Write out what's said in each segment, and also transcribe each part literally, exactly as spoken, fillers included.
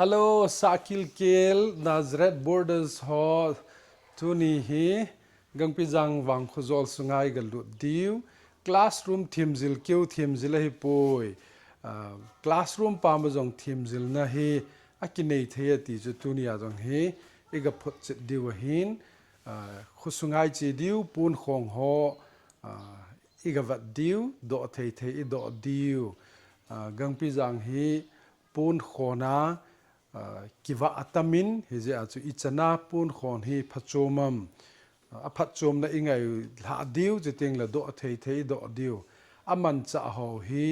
Hello, Sakil Kel, Nazareth Borders ho, tuni hi, Gangpi Jang vang khojol sunga i galut diu, classroom themjil keu themjil ahi poi, ah, classroom pam a jong themjilna hi, akinei thei ati chu tuni a jong hi, i gaphotchet diu ahin, ah, khosunga i che diu, pon khong ho, ah, i gavet diu, doh thei thei i doh diu, ah, Gangpi Jang hi, pon khon a, ah, kivah atamin, hijeh a chu i chan a pon khon hi phachom am, ah, aphatchomna i ngai lhah diu, chuteng le doh thei thei i doh diu. Amanchah ho hi,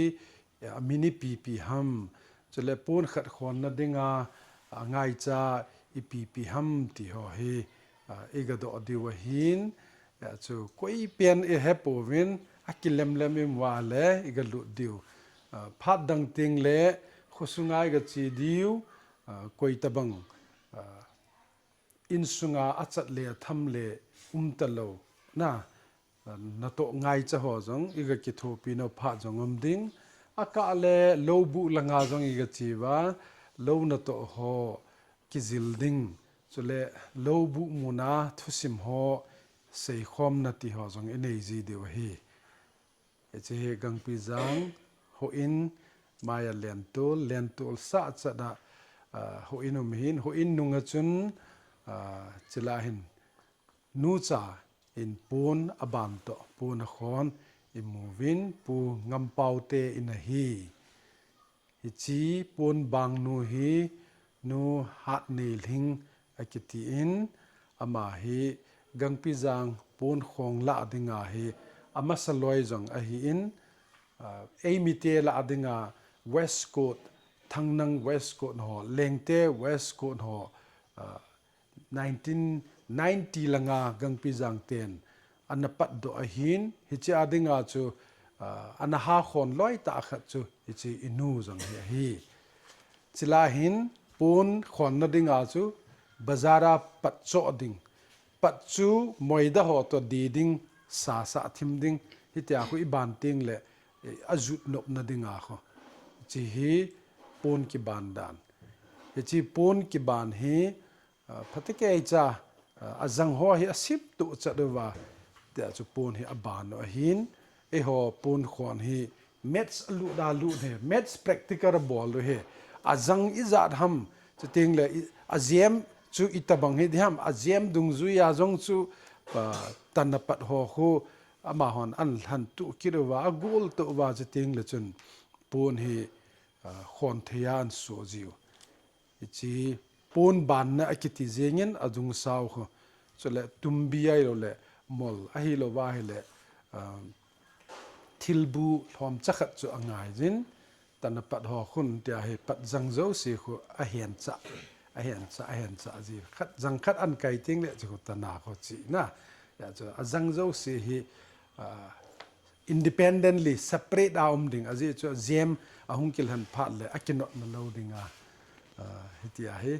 ah, amin ipi ipi ham. Chule pon khat khonna dinga, ah, ngaicha ipi ipi ham ti ho hi, ah, i gadoh diu ahin, ah, chu koi pen i hepouvin, akilem lem i mu a le, i galut diu. Ah, phat dang teng le, khosunga i gache diu, ah, koi tabang, ah, insunga achat le atham le umta lou. Na, ah, natoh ngaicha ho jong, i gakithopi nau phat jong um ding. Akah le, lou buh langa jong i gache uva, lou natoh ho kijil ding. Chule, lou buh muna thusim ho, seikhomna ti ho jong i nei ji diu ahi. Hiche hi Gangpi Jang, houin, maiya lentol, lentol sah chat a, ah, houin um hin, houin nunga chun, ah, chule hin, nucha in pon aban toh, pon akhon, i muvin, Pu Ngampao te in ahi. Hiche pon bangnu hi Nu Hatneilhing akiti in, ama hi Gangpi Jang pon khong lah dinga hi amasa loi jong ahin, ah, eimi te lah dinga waistcoat, Thangnang waistcoat ho, Lengte waistcoat ho, ah, nineteen ninety langa Gangpi Jang ten ana patdoh ahin, hiche a dinga chu, ah, ana hakhon loi tah khat chu hiche i nu jong hi ahi. Chule hin pon khonna dinga chu bazar a pat choh ding, pat chu moida ho toh di ding, sa sa thim ding, hitia khu i ban teng le, eh, ajut nopna dinga khu. Hiche hi pon kiban dan. Hiche pon kiban hi, ah, phatecha, ah, ajang ho hi asim tuh chat uva, tia chu pon hi aban u ahin, eiho pon khon hi maths alut a lut hi, maths practical abol u hi, ajang ijat ham, chuteng le i, ajem chu itobang hi diham, ajem dungjui a jong chu, ah, tan a pat ho khu, amahon anlhan tuh kit uva, agol tuh uva chuteng le chun pon hi, ah, khon thei a ansoh jiu. Hiche pon banna akiti jengin adungsau khu. Chule tumbi ahilou le mol ahilou va ahile, ah, thilbu lhomcha khat chu angai jin, tan a pat ho khun tia hi pat jang jouse khu ahencha, ahencha, ahencha ji. Khat jang khat ankai teng le chu khu tan a khu chi na. Hia chu ajang jouse hi, ah, independently, separate a um ding, ajeh chu ajem ahung kilhen phat le akinotna lou dinga, ah, hitia hi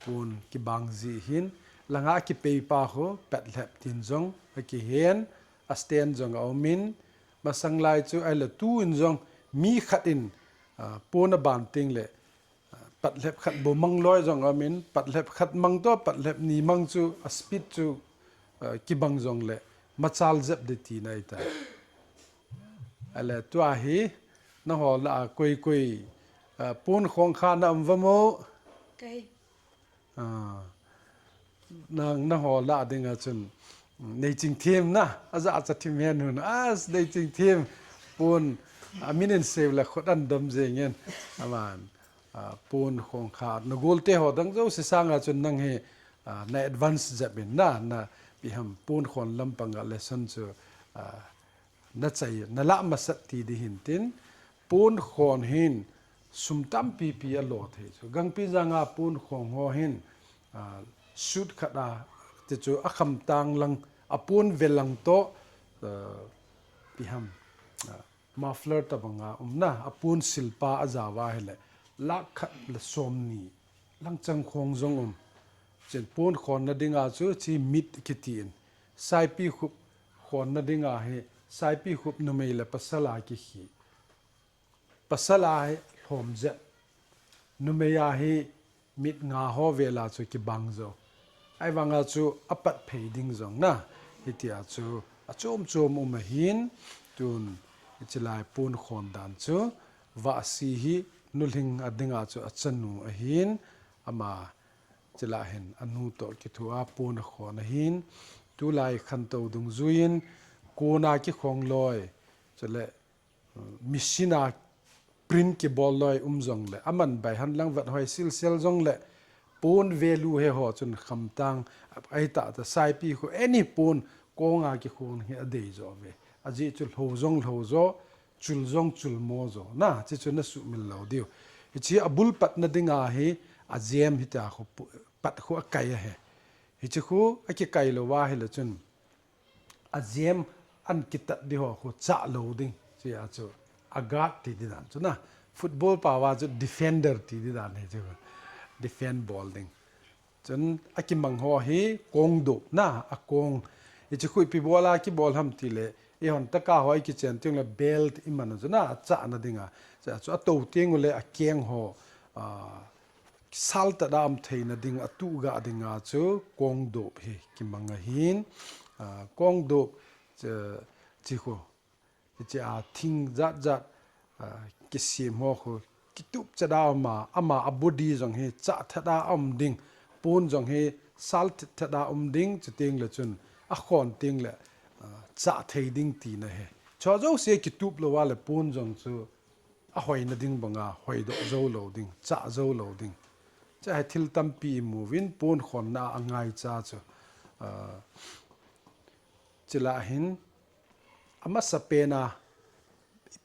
pon kibang ji hin, langa akipei pa khu, patlhep tin jong akihen, a stand jong aumin, masang lai chu ahile tu in jong mi khat in, ah, pon aban teng le, Patlhep khat bou mang loi jong aumin, patlhep khat mang toh, patlhep ni mang chu, a speed chu, eh, kibang jongle, machal jep ding tina ahitai. Ahile tua hi, nangho lah a koi koi, eh, pon khong kha na um uvam? Kei. Ah. Nang, nangho lah dinga chun, Neichingthem na, ajachat thim hen hun, as Neichingthem, pon, amin in seiyu le khut an dom jengin, aman, ah, pon khong kha, na golte ho dang jouse sanga chun nang hi, ah, na advance jep in na, na ipi ham pon khon lampanga lesson chu, ah, na chai, na lah masat ti ding hin tin, pon khon hin sum tampi pi alo thei chu. Gangpi janga pon khong ho hin, ah, suit khat a, ti chu a khamtang lang Apon velang to, uh, piham, uh, muffler tabanga umna, apon silpa ajava hile, lakh khat le somni, langchang khong jong um. Chen pon khonna dinga chu, chi mit kitin. Saipi khup khonna dinga hi, saipi khup numei le pasala kihi. Pasala hi lhom jep. Numei a hi mit nga ho vela chu kibang jo. Ahivanga chu apat phei ding jong na. Hitia chu achom chom um ahin tun chilai pon khon dan chu vahsi hi nulhing a dinga chu achanu ahin ama chila hin anu to kithu a pon akhon ahin tulai khantou dungjuiyin kona kikhong loi chule machine a print kibol loi um jongle, aman bai han lang vat hoi silsel jongle, pon value he ho chun khamtang, ahita ta saipi khu any pon konga kikhon hi adei jo ve. Ajeh chu lho jong lho jo, chul jong chul mo jo. Na, chi chu na sumil lou diu. Hichi abul patna dinga hi, ajem hita khu pu-, pat khu akai ahi. Hichi khu akikai lou va hile chun, ajem an kitat di ho khu chah lou ding. Chia chu a guard ti di dan chu na. Football paova chu defender ti di dan hi chu. Defend bol ding. Chun akimang ho hi kong dop na, akong. Hichi khu ipi bola kibol ham tile, ihon taka ho ikichen teng le belt iman chu na, achahna dinga. Chia chu atou teng ule akeng ho, ah, sal tada um theina ding, atuh ga dinga chu kong dop hi kimang ahin, ah, kong dop, che, chi khu, hichi a thing jat jat, ah, kisem ho khu, kitup chada uma, ama a body jong hi chah thada um ding, pon jong hi sal thada um ding, chuteng le chun akhon teng le, ah, chah thei ding tina hi. Cho jouse kitup lou va le pon jong chu ahoina ding banga, hoidoh jou lou ding, chah jou lou ding. Chia hi thil tampi imu uvin pon khonna a ngaicha chu. Ah, chila hin, amasa pena,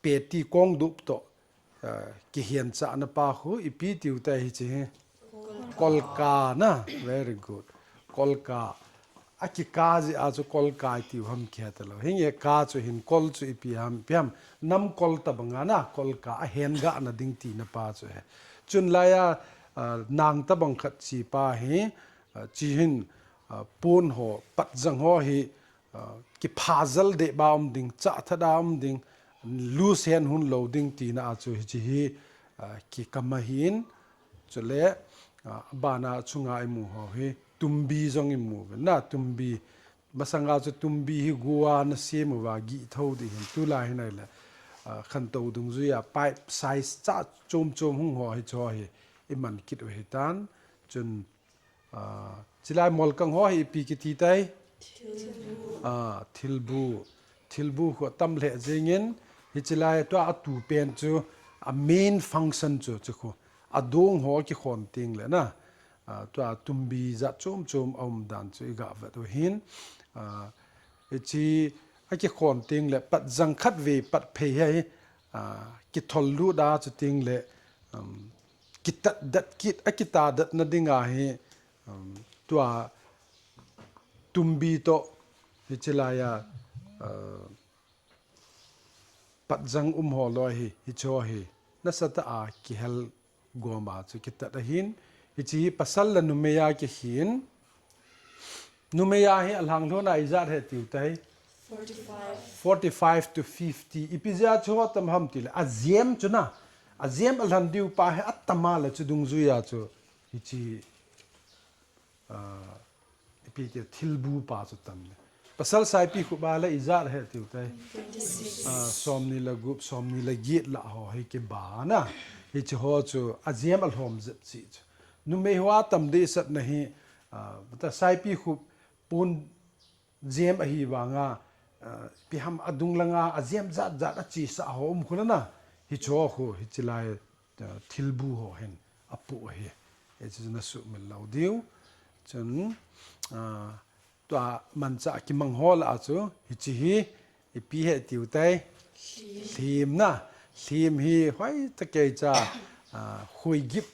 peti kong dop to, ah, kihen chahna pa khu, ipi tiu tai hichi hi. Kolka na, very good. Kolka. Akika ji a chu kolka itiu ham kihe talou. Hinge ka chu hin kol chu ipi ham, ipi ham. Nam kol tabanga na, kolka ahen gahna ding tina pa chu he. Chun laia, ah, nang tabang khat chi pa hi, ah, chi hin, ah, pon ho, patjang ho hi, ah, kiphajal deh ba um ding, chah thada um ding, loose hen hun lou ding tina a chu hichi hi, ah, kikam ahin, chule, ah, bana chunga imu ho hi, tumbi jong imu uvin na, tumbi, masanga chu tumbi hi gua na sem uva gih tho di hin, tulai hin ahile, ah, khantou dungjuia, pipe size chah chom chom hung ho hi cho hi, iman kit u hitan, chun, Ah, chilai molkang ho hi ipi kiti tai? Thilbu. Ah, thilbu. Thilbu khu atam lheh jengin, hichilai tua atu pen chu, a main function chu, chu khu. Adong ho kikhon teng le na. Ah, tua tumbi jat chom chom aum dan chu iga vet u hin. Ah, hichi akikhon teng le patjang khat vei pat phei hi, ah, kithol lut a chuteng le, um, kitat dat kit, akita datna dinga hi, um, tua tumbi to hichilaia, uh, patjang um ho loi hi, hicho hi, nasatah a kihel goma chu kitat ahin, hichi hi pasal le numeia kihin, numeia hi alhang lhona ijat he tiu tai? Forty-five. Forty-five to fifty. Ipi jeh a chu atam ham tile. Ajem chu na. Ajem alhan diu pa hi atama le chu dungjuia chu. Hichi, ah, ipi ti thilbu pa chu tam le. Pasal saipi khup a le ijat he tiu tai? Twenty-six. Ah, somni le gup, somni le get la ho hi kiba na. Hichi ho chu ajem alhom jep chi chu. Numei ho atam deh sat na hi, ah, ta saipi khup pon jem ahi vanga, ah, ipi ham adung langa ajem jat jat achesa ho um khuna na. Hicho khu, hichilai, ah, thilbu ho hin apu ahi. Hichi na sumil lou diu. Chun, ah, tua mancha kimang ho la chu, hichi hi, ipi he tiu tai? Lhim. Lhim na. Lhim hi, hoi ta kei cha, ah, khui gip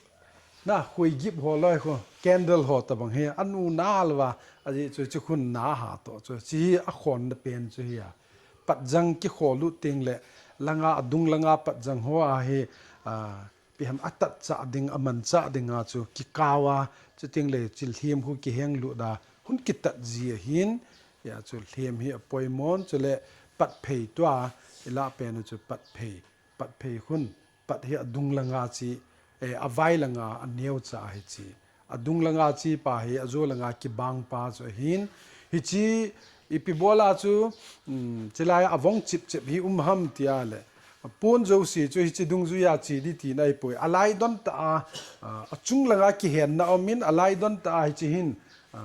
na, khoi gip ho loi ho, candle ho tabang hi, anu nal va, aji chu chu khun na ha to chu, chi a khon na pen chu hi a. Patjang ki kho lut ting le, langa adung langa patjang ho a hi, a, pi ham atat cha ding, aman cha ding a chu, ki kawa, chu ting le, chil him hu ki heng lut da, hun ki tat ji a hin, ya chu him hi a poimon, chu le, pat phei tua, ila pen chu pat phei. Pat phei khun, pat hi adung langa chi, eh, avai langa aneo cha hi chi. Adung langa chi pa hi, ajo langa kibang pa chu ahin. Hi chi, ipi bola chu, um, chilai avong chip chip hi um ham tia le. Pon jo si chu hi chi dungjuia chi di ti nai poi. Alai don ta a, a, achung langa kihen na omin, alai don ta a hi chi hin, a,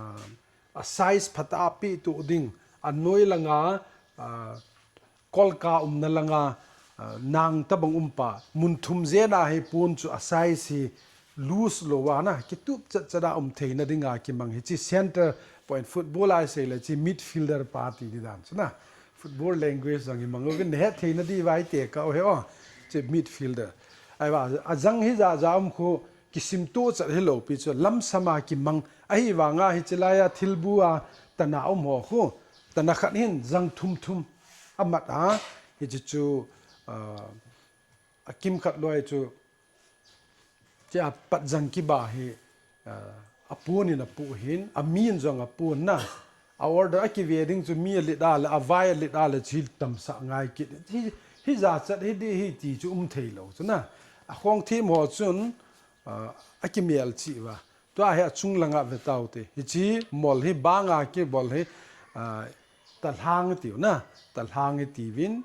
a size phata pi tu ding. Anoi langa, a, Kolka umna langa, ah, nang tabang umpa, mun thum jena hi pon chu a size hi loose lo va na, kitup chat chat a um theina dinga kimang hi chi center point football a i sei le chi midfielder pa ti di dan chu na. Football language jong hi mang uvin het theina di vai te ka o he o. Chi midfielder. Ai va, ajang hi ja ja um khu kisim tu chat hi lo pi chu lamsama kimang. Ahi vanga hi chi laia thilbu a tana um ho khu. Tana khat hin jang thum thum. Amat a, hi chu chu, ah, a kim khat loi chu, chia pat jang kiba hi, ah, a pon in a pu hin, a min jong a pon na. A order a kive ding chu mi a lit a le, a vai a lit a le, chil tam sa ngai kit. Hi, hi ja chat hi di hi ti chu um thei lo chu na. A khong thim ho chun, ah, a kimel chi va. Tua hi a chung langa ve tau te. Hi chi mol hi banga ki bol hi, ah, ta hlang ti na. Ta hlang ti vin,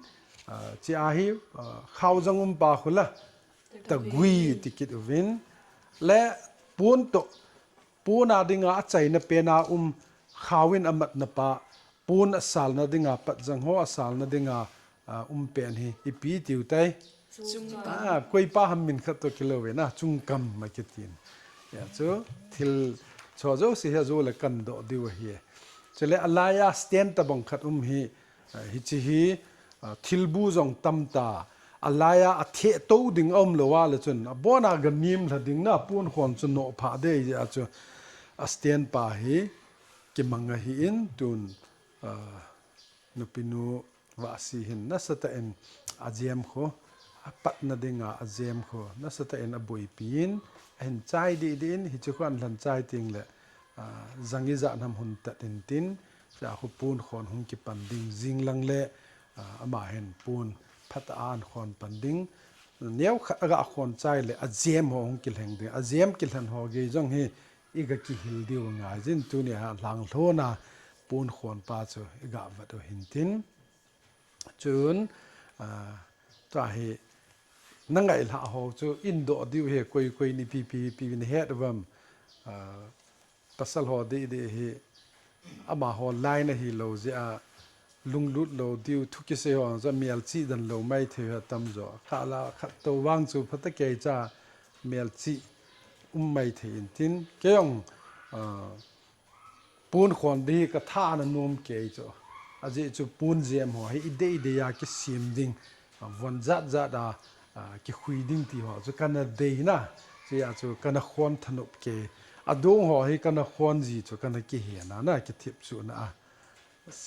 ah, chi a hi, ah, khau jang um pa khula. Ta gui ti kit uvin. Le pon to, pon a dinga a chaina pen a um khau in a mat na pa, pon a sal na dinga pat jang ho a sal na dinga, ah, um pen hi, ipi tiu tai. Chungkam. Ah, koi pa ham min khat to kilo ve na, chungkam ma kitin. Ya chu, thil cho jo si ha jo le kan do diu hi. Chule alaya stand tabang khat um hi, ah, hi chi hi, ah, thilbu jong tam ta. Alaya a the to ding um lo wa le chun, a bona ga nim la ding na, pon khon chu no pha de ya chu, a stand pa hi, kimang a hi in tun, ah, Nupinu Vahsi hin nasatah in a jem kho, a patna dinga a jem kho, nasatah in a boipi in, a hin chai di di in, hi chu kho an lan chai ting le, ah, jang i ja nam hun tat in tin, cha khu pun khon hung kipan ding, jing lang le, ah, ama hin pun phat a an khon pan ding, neo khat a ga khon chai le, a jem ho hung kilheng ding, a jem kilhen ho ge jong hi, i ga kihil diu ngai jin tuni a hlang hlona pun khon pa chu i ga vat u hin tin. Chun, ah, tua hi na ngai hla ho chu in do diu he koi koi ni pi pi pi ni het vam, ah, pasal ho di di hi ama ho lai na hi lo je a lunglut lo diu thu kisei ho chu mial chi dan lo mai thei ha tam jo. Kha la khat to vang chu phata kei cha mial chi um mai thei in tin. Kei ong, ah, pun khon di ka tha na nom kei chu. A ji chu pun jem ho hi i dei dei a kisim ding. Ah, von jat jat a, ah, kikhui ding ti ho chu kana dei na. Chi a chu kana khon thanup kei. A dung ho hi kana khon ji chu kana kihe na na kithip chu na a.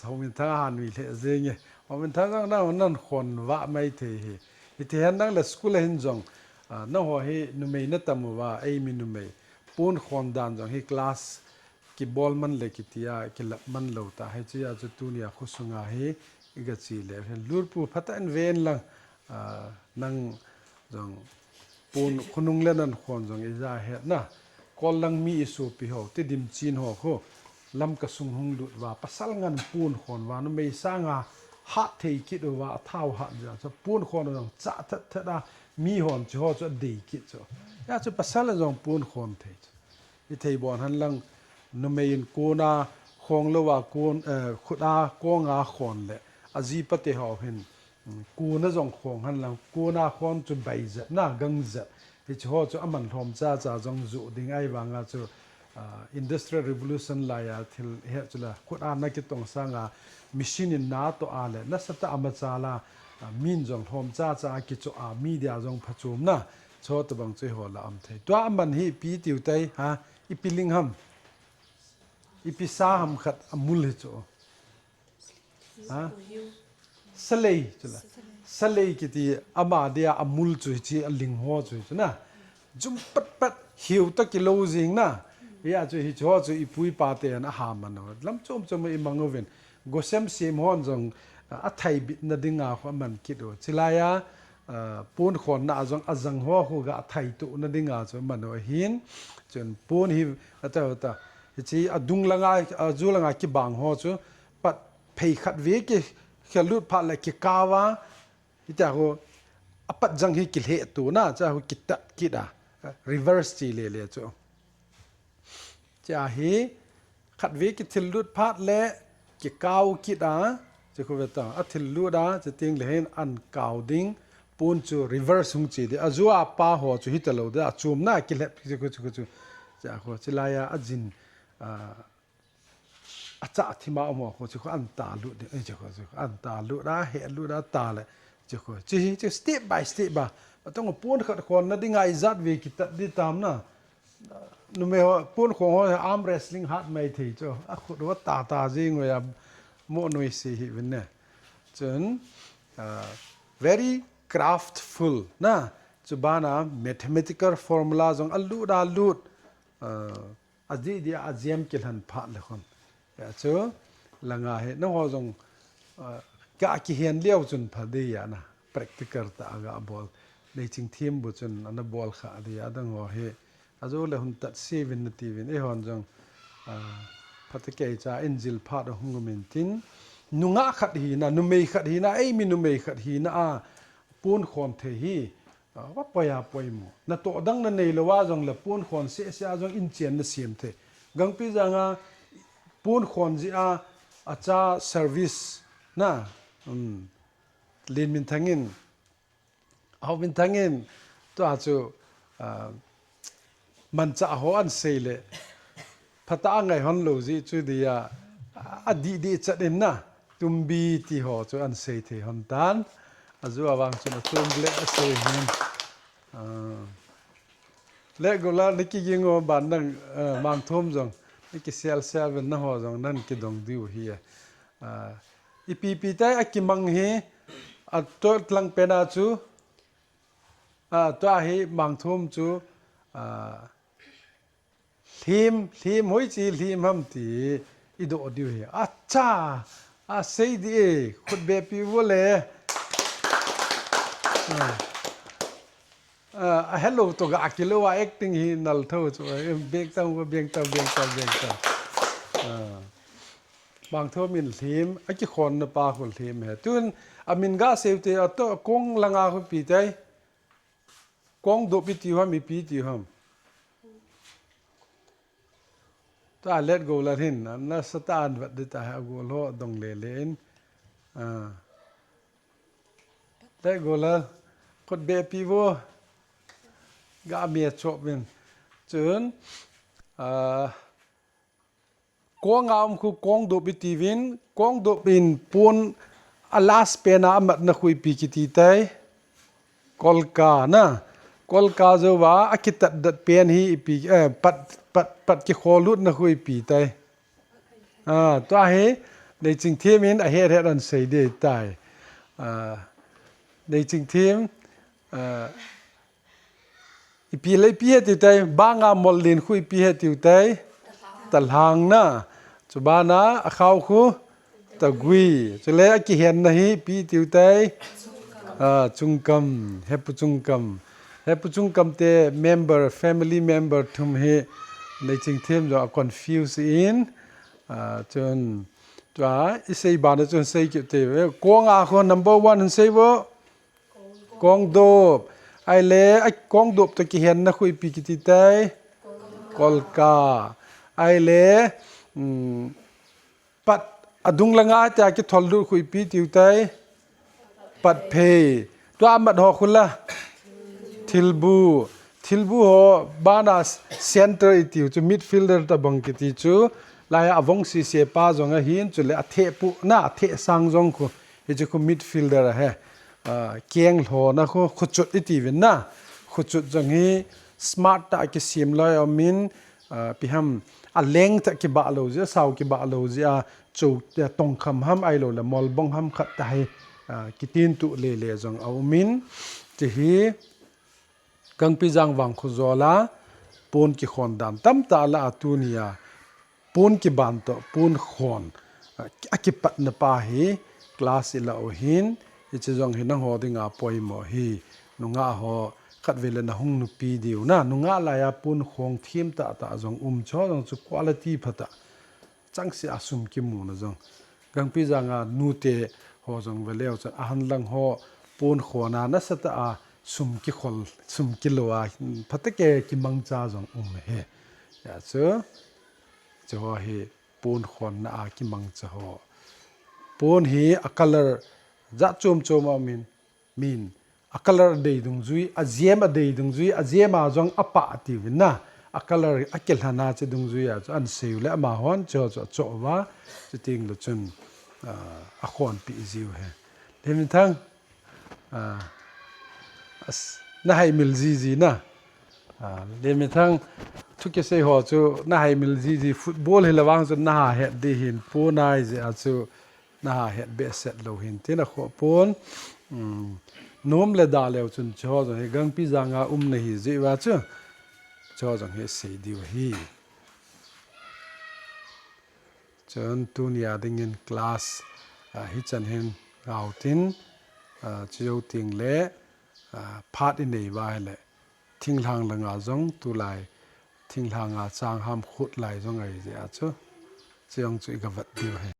Homin thang a han ui le jeng e. Homin thang jong na nan khon va mai thei hi. Hi thei han dang le school a hin jong, ah, na ho hi numei na tam u va, ei mi numei. Pun khon dan jong hi class kibol man le kitia, kilap man lo ta. Hi chi a chu tuni a khu sunga hi i ga chi le. Hin lurpu phata in ven lang, ah, nang jong pun khunung le nan khon jong i ja het na. Kol lang mi i supi ho, ti dim chin ho khu. Lam ka sung hung lut va, pasal ngan pun khon va, numei sanga hat thei kit u va, a thau hat ja. Chu pun khon jong cha that that a, mi hon chi ho chu a dei kit chu. Ya chu pasal jong pun khon thei chu. I thei bon han lang numei in kona khong lo va kon, eh, khut a kong a khon le. A ji pa te ho hin, mm, kona jong khong han lang kona khon chu bai jat na gang jat. Hi chu ho chu a man hlom cha cha jong ju ding ai vanga chu, ah, Industrial Revolution lai a thil he chu la khut a na kitong sanga machine in na to a le na sa ta ama cha la, ah, min jong hlom cha cha a kicho a media jong phachom na. Cho tabang chu eiho lah a um thei. Tua aman hi ipi tiu tai, ha? Ipi ling ham? Ipi sa ham khat amul hi chu. Ha? Salei chu la. Salei kiti ama dia amul chu hichi aling ho chu chu na. Jum pat pat hiu ta kilo jing na. Hia chu hichi ho chu ipu ipa ten aha man u. Lam chom chom a imang uvin. Gosem sem hon jong, a, athai bitna dinga khu aman kit u. Chilai a, a, pon khonna a jong ajang ho khu ga athai tuhna dinga chu aman u ahin. Chun pon hi ata ata. Hichi adung langa, aju langa kibang ho chu pat phei khat ve ki khelut phat le kikau a. Hitia khu apat jang hi kilheh tu na, cha khu kitat kit a. Reverse chi le le chu. Chia hi khat ve kithil lut phat le kikau kit a, chi khu ve ta, athil lut a, chi ting le hin an kau ding, pon chu reverse hung chi di. Aju a pa ho chu hita lo di, achum na kilhep chi khu, chi khu chu. Chia khu, chilai a, ajin, a, acha thima um ho khu, chi khu an ta lut di, eh, chi khu, chi khu an ta lut a, he lut a, ta le, chi khu. Chi hi, chi step by step ba. Atong pon khat khonna dinga ijat ve kitat di tam na. Numei ho, pon khon ho, arm wrestling hat mai thei chu. Akhut ho ta ta jing uva, mo noi si hi vin ne. Chun, ah, very craftful na. Chu bana mathematical formula jong alut alut. Ah, adih dih a ajem kilhan phat le khon. Hia chu, langa hi, nangho jong, ah, ga kihen liau chun pha di a na, practical tah a ga bol. Neichingthem bu chun ana bol kha di a, adang ho hi, ajo le hun tat si vin nati vin, eihon jong, ah, phatecha in jil phat a hung um in tin, nungah khat hina, numei khat hina, eimi numei khat hina a, pon khon thei hi, Ah, va poi a poimo. Natoh dang nanei lou a jong le pon khon seh seh a jong in chen nasem thei. Gangpi janga pon khon jeh a acha service na, um, Lenminthang in, Haominthang in, tua chu, ah, manchah ho an sei le, phatah a ngai hon lou jeh chu dia, adih dih chat in na, tumbi ti ho chu an sei thei hon tan, aju a vang chun atum le asei hin. Ah. Le gola na kiging o ban nang, ah, Mangthom jong, na kisel sel ven na ho jong nan kidong diu hi. Ah, ipi pi tai akimang hi, ato tlang pena chu, ah, tua hi Mangthom chu, ah, Lhem, lhem hoiche lhem ham ti i doh diu hi. Acha, asei di e, khut beh pi vo le. Ah. Ah, a hello to ga kilo a acting hi nal tho chu. Eh, beng tang, beng tang, beng tang, beng tang. Ah. Mangthom in lhem, akikhon na pa khu lhem he. Tun, amin ga sei te, ato kong langa khu pi tai. Kong dop i tiu ham, ipi tiu ham. Ta let go la hin, na satan vat de ta ha go lo dong le le in. Ah. Let go la, khut beh pi vo. Ga mi a chop vin. Chun, ah, Kong a um khu kong dop i tiuvin, kong dop in pon a last pen a amatna khu ipi kiti tai. Kolka na. Kolka jouva, akitat dat pen hi ipi, eh, pat, pat, pat kikholut na khu ipi tai. Ah, tua hi, Neichingthem in ahet het an sei di tai. Ah, Neichingthem, ah, Ipi le ipi he tiu tai, banga mol lin khu ipi he tiu tai. Talhang na. Chubana akhao khu tagui. Chule akihen na hi ipi tiu tai. Ah, chungkam, hepu chungkam. Hepu chungkam te member, family member thum hi Neichingthem jo a confuse in. Ah, chun, chua, isei bana chun sei kit te. Kong a khu number one sei vo. Kong dop. Ai le, a kong dop to kihen na khu ipi kiti tai. Kolka. Ai le, um, pat adung langa ta kithol lut khu ipi tiu tai. Pat phei. Tua amat ho khu la. Thilbu. Thilbu ho bana center i tiu chu midfielder tabang kiti chu. Lai a vong si se pa jong ahin chule atheh pu na atheh sang jong khu. Hichu khu midfielder ahi. Ah, keng lhona khu, khuchut i tiuvin na. Kuchut jong hi smart tah a kisem loi a um in, ah, ipi ham, a length a kibah lou jeh a, sao kibah lou jeh a, chu, eh, tongkham ham ahilou le molbong ham khat tah hi, ah, kitin tuh lele jong a um in, hiche hi Gangpijang vangkho jol a pon kikhon dan tamtah lah a tuni a pon kiban toh, pon khon, a, a kipatna pa hi class i la u hin, hiche jong hi nangho dinga poimo hi, nungah ho khatvei le nahung nupi diu na, nungah lai a pon khon thim tah tah jong um, hiche jong chu quality phatah, changse a sum kimuna jong. Gangpijang a nute ho jong ve leu chun, ahan lang ho pon khon a nasatah a sum kikhol, sum kilo a, phatah a kimangcha jong um hi. Hijeh chun, hiche ho hi pon khonna a kimangcha ho. Pon hi a color jat chom chom a um in, min, a color a dei dungjui, a jem a dei dungjui, a jem a jong a pah ati uvin na. A color a kilhon a hiche dungjui a chu ahin sei u le amahon hiche ho chu achoh uva, chuteng le chun, ah, a khonpi jiu hi. Lemithang, ah, as-, na haimil jiji na. Ah, Lemithang, thu kisei ho chu na haimil jiji, football hi le vang chu na ha het di hin, pon ahi jeh a chu na ha het behseh lou hin tin, a kho pon, um, nom le da leu chun hiche ho jong hi Gangpijang a um na hi jeh uva chu, hiche ho jong hi sei diu ahi. Chun tuni a dingin class, ah, hichan hin ngau tin, ah, chujou teng le, ah, phat i nei uva ahile, thinglhang langa jong tulai, thinglhang a changham khut lai jong ahi jeh a chu, hiche jong chu i ga vet diu ahi.